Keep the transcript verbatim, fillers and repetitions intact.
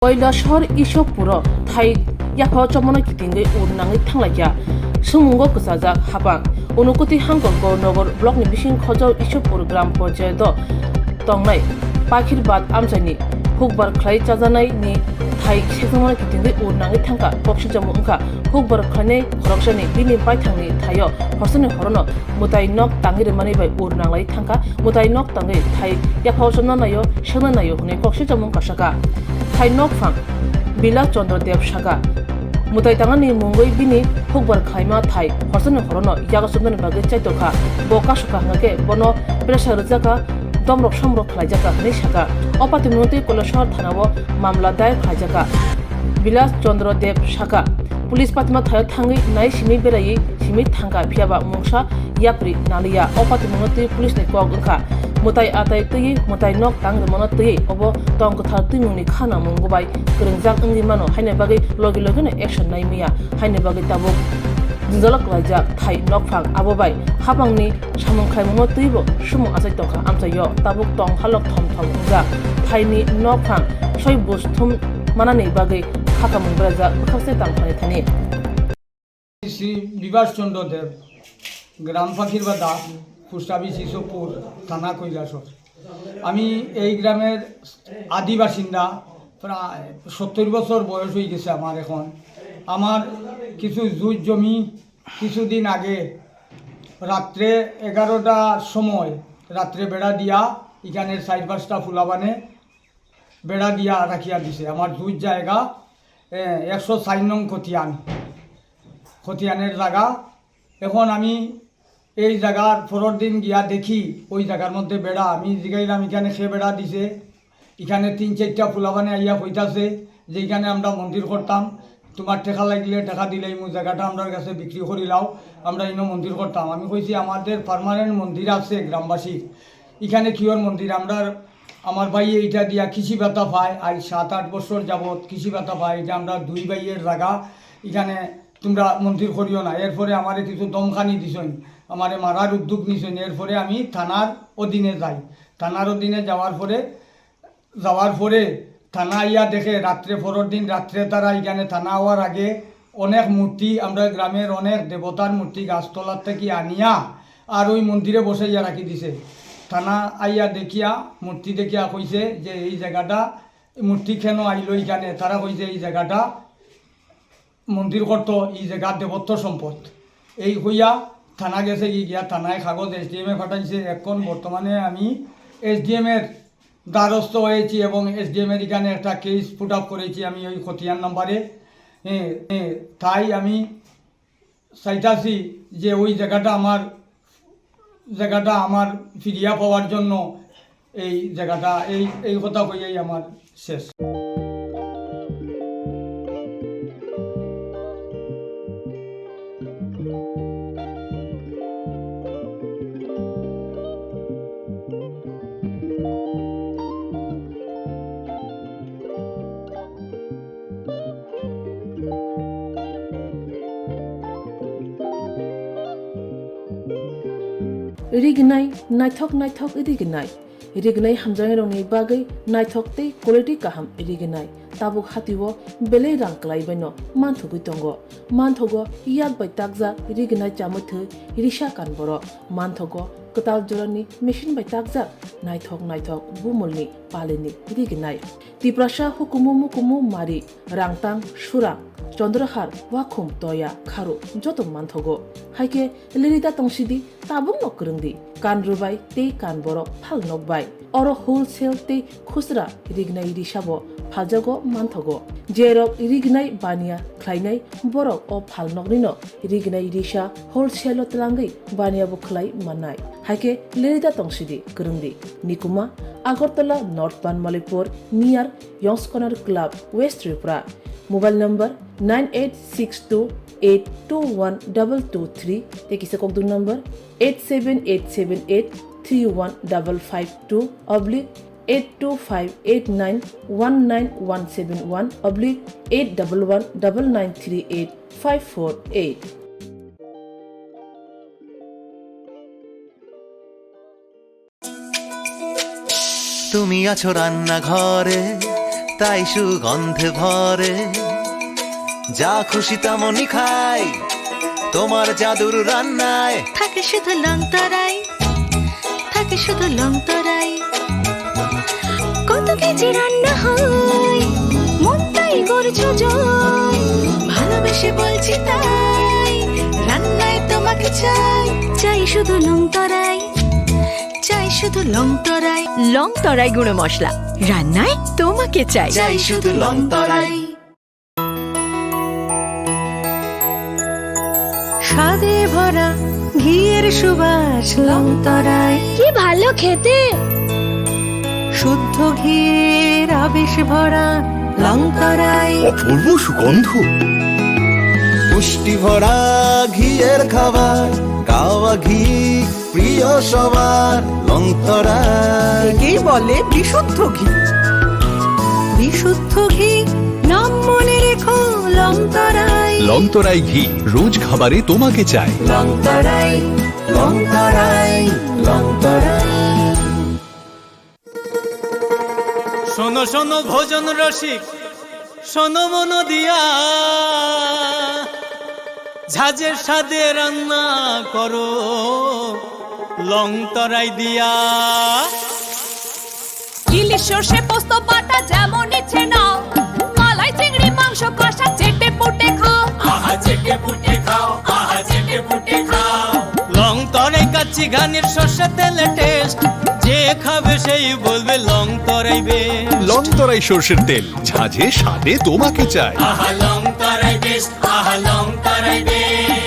Koilashahar Ishokpuro thai yaphao chomano kitingwi ur nangwi thanglaikha. Swngmungo kwchajak hapang. Unukoti Hangkor Gornogor blockni bising Khojor Ishokpur gram panchayato tongnai Pakhirbat amchaini hukbar khlai chajaknaini thai sekjakmano kitingwi ur nangwi thangkha. Koksijamo wngkha hukbar khlainai khoroksani bini baithangni thaio horsani horono mwtai nok tangwi rwmani bai ur nanglai thangkha. Mwtai nok tangwi thai yaphao chomna naio, sekna naio hwnwi koksijamo wngkha sakha. Thai nokphang Bilas Chandra Deb sakha, mwtai tangnani mungwi bini hukbar khlaima thai horsani horono yago chumnani bagwi chaitokha. Bo kasukha hwnkhe bono pressure rwjakha, domrok somrok khlaijakha hwnwi sakha. O patimungno twi Koilashahar thanao mamla dayar khlaijakha. Bilas Chandra Deb sakha, police patima thaio thangwi nai simi beraiwi simi thangkha, phiyaba mungsa yapri naliya. O patimungno twi police ni kok wngkha. Mwtai atai twiwi mwtai nok tang rwmano twiwi obo tong kwthar twimungni kha nangmungo bai kwrwngjak wngwi mano, haini bagwi logi logino action nai manya, haini bagwi tabuk jwngjalo kwlaijak thai nokphang. Abo bai hapangni samung khlaimungno twibo sumung achai tongkha amchaio. Tabuk tong halok thom thom wngjak thaini nokphang soi buj thum manani bagwi khakamung berajak bwkhakse tangphani thani. Shri Bibhas Chandra Deb, গ্রাম Pakhirbada, post office Isabpur, থানা কৈলাসহর। আমি এই গ্রামের আদি বাসিন্দা, প্রায় সত্তর বছর বয়স হয়ে গেছে আমার এখন। আমার কিছু জুট জমি কিছুদিন আগে রাত্রে এগারোটার সময় রাত্রে বেড়া দিয়া এখানে চার পাঁচটা ফুলাবানে বেড়া দিয়া রাখিয়া দিছে। আমার জুট জায়গা, এ, একশো চার নং খতিয়ান, খতিয়ানের জায়গা। এখন আমি এই জায়গার পরের দিন গিয়া দেখি ওই জায়গার মধ্যে বেড়া, আমি জিগাইলাম, "এখানে সে বেড়া দিছে?" এখানে তিন চারটা ফুলাবানে আইয়া কইতাছে যে, "এখানে আমরা মন্দির করতাম, তোমার টাকা লাগলে টাকা দিলে এই জায়গাটা আমরার কাছে বিক্রি করিলাও, আমরা ইনো মন্দির করতাম।" আমি কইছি, "আমাদের পার্মানেন্ট মন্দির আছে গ্রামবাসীর, এখানে কিওর মন্দির? আমরা, আমার ভাই এইটা দিয়া কৃষি ভাতা পায়, আজ সাত আট বছর যাবত কৃষি ভাতা পায়, এটা আমরা দুই ভাইয়ের জায়গা, এখানে তোমরা মন্দির করিও না।" এরপরে আমারে কিছু দমখানি দিছইন, আমারে মারার উদ্যোগ নিছইন। এরপরে আমি থানার অধীনে যাই। থানার অধীনে যাওয়ার পরে, যাওয়ার পরে থানা আইয়া দেখে রাত্রে, পরের দিন রাত্রে তারা এখানে থানা আওয়ার আগে অনেক মূর্তি, আমরা গ্রামের অনেক দেবতার মূর্তি গাছতলার থেকে আনিয়া আর ওই মন্দিরে বসাইয়া রাখি দিছে। থানা আইয়া দেখিয়া, মূর্তি দেখিয়া কইছে যে এই জায়গাটা, মূর্তি কেন আইলো এখানে? তারা কইছে এই জায়গাটা মন্দির করতো, এই জায়গা দেবত্ব সম্পদ। এই হইয়া থানা গেছে, গিয়া থানায় কাগজ এসডিএম এ পাঠাইছে। এখন বর্তমানে আমি এসডিএম এর দ্বারস্থ হয়েছি এবং এসডিএম এর এখানে একটা কেস পুট আপ করেছি আমি ওই খতিয়ান নাম্বারে। এ, এ, তাই আমি চাইতাছি যে ওই জায়গাটা আমার, জায়গাটা আমার ফিরিয়া পাওয়ার জন্য এই জায়গাটা, এই, এই কথা কইয়াই আমার শেষ। Rignai, naithok naithok rignai. Rignai hamjaknairokni bagwi naithok tei quality kaham rignai. Tabuk hatio belai rang kwlai baino manthogwi tongo. Manthogo yak bai takjak rignai chamwi thwi risa kan borok. Manthogo kwtal jorani machine bai takjak naithok naithok bumulni palini rignai. Tiprasa hukumu mukumu mari, rangtang, surang, chondrohar, wakhum, toya, kharu joto manthogo. Haikhe lirida tongsidi, tabukno kwrwngdi. Kan rwbai tei kan borok phal nokbai. Oro wholesale tei khusra rignai risabo phaljago manthogo. Jerok rignai baniya khlainai borok o phalnoknino rignai risa wholesale-o twlangwi baniya bo khlai mannai. Haikhe lirida tongsidi, kwrwngdi. Nikuma, Agartala North Banmalipur, near Yongs Corner Club, West Tripura. Mobile number nine eight six two eight two one double two three, tei kisa kokdung number eight seven eight seven eight three one double five two oblique eight two five eight nine one nine one seven one oblique eight double one double nine three eight five four eight. তুমি আছো রান্নাঘরে, তাই সুগন্ধে ভরে, যা খুশি তেমনই খাই তোমার জাদুর রান্নায়। থাকে শুধু লং তরাই, থাকে শুধু লং তরাই। কত কেজি রান্না হয়, মনটাই করছো জয়। ভালোবেসে বলছি তাই, রান্নায় তোমাকে চাই। চাই শুধু লং তরাই, চাই শুধু লং তরাই। লং তরাই গুঁড়ো মশলা, রান্নায় তোমাকে চাই। চাই শুধু লং তরাই। স্বাদে ভরা ঘিয়ের সুবাস লং তরাই। কি ভালো খেতে। শুদ্ধ ঘিয়ের আবেশ ভরা লং তরাই। অপূর্ব সুগন্ধ। পুষ্টি ভরা ঘিয়ের খাবার, গাওয়া ঘি প্রিয় সবার লং তরাই। একেই বলে বিশুদ্ধ ঘি। বিশুদ্ধ ঘি, নাম মনে রেখো লং তরাই। লং তরাই ঘি, রোজ খাবারে তোমাকে চাই। লং তরাই, লং তরাই, লং তরাই। শোনো শোনো ভোজন রসিক, শোনো মন দিয়া, ঝাঁঝের স্বাদে রান্না করো লং তরাই দিয়া। ইলিশ সর্ষে পোস্ত বাটা যেমন ইচ্ছে নাও, মালাই চিংড়ি মাংস কষা চেটে পুটে খাও। আহা চেটে পুটে খাও, আহা চেটে পুটে খাও। লং তরাই কাচ্চি ঘানির সর্ষে তেলে টেস্ট, যে খাবে সেই বলবে লং তরাই বেস্ট। লং তরাই সর্ষের তেল, ঝাঁঝে স্বাদে তোমাকে চাই। আহা লং তরাই বেস্ট, আহা লং তরাই বেস্ট।